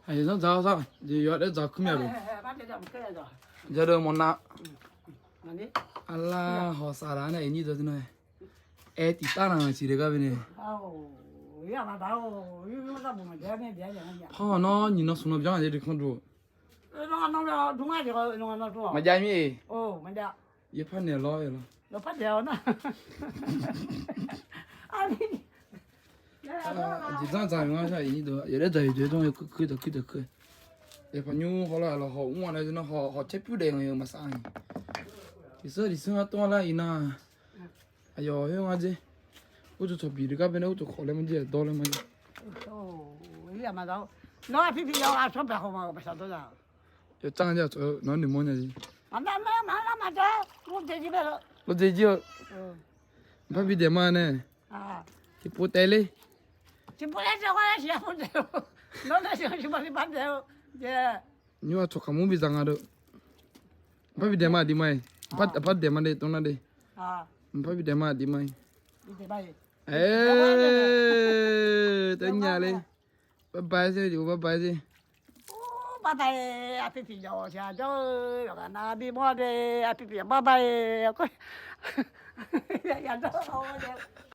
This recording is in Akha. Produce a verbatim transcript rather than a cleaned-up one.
Aqyawf zanr dzaq-awr sar, jeq yawf daef dzaq kur mya loq. Jadeuq mawfnav. Arlar hawq saflar nae iqnyir deuq teunar-aer, aer tiqtav naq-a ciq de gar bene. Par hawq nawr nyiq nan smq nan byanr aqjeq dui kanr duq. Maqjav mir-eq. Yawpar naeq lawr-eu lawr. Jeq dzanr dzaq-eu ngar sar iqnyir deuq yawf daef dzaq-eu jeq dawr-eu kuir dawq kuir dawq kuir. Yawpar nymr hawlar lawr hawq mr-a nae nar hawq caer pyur daef nga-eu maqsar-a. Tiqseur tiqseur ngar tov-a lar iqnan. Aqyawf khoer nga dzer. Urtaq tsawq biq de gar baenae urtaq khawf laer ma dzer dawr laer ma dzer. Nawr aqpir pi yawr aqcawq baeq khawf ma-euq baqsaq dawr za. Yawcan dzer aqcawq nawr noeqmawr nya jir. Lawdzer jir-eu. Mqpar bi daef ma nae. Tiqpov taef ler. Tiqpov taef-a siqpov taef-eu. Nawr nae siqpov taef-eu. Nymr aqcawq kaqmur bi dzaq nga deuq. Mqpar bi daef ma aqdui ma-iq. Mqpar daef ma de tov nar de. Mqpar bi daef ma aqdui ma-iq. Taef nya le. Bye bye sar, bye bye sar. Bye bye, aqpir tiq yawq tiq ghaq jawr-eu yawqghaq nav bimawr de, aqpir tiq yawq bye bye. Yadawr-awr de.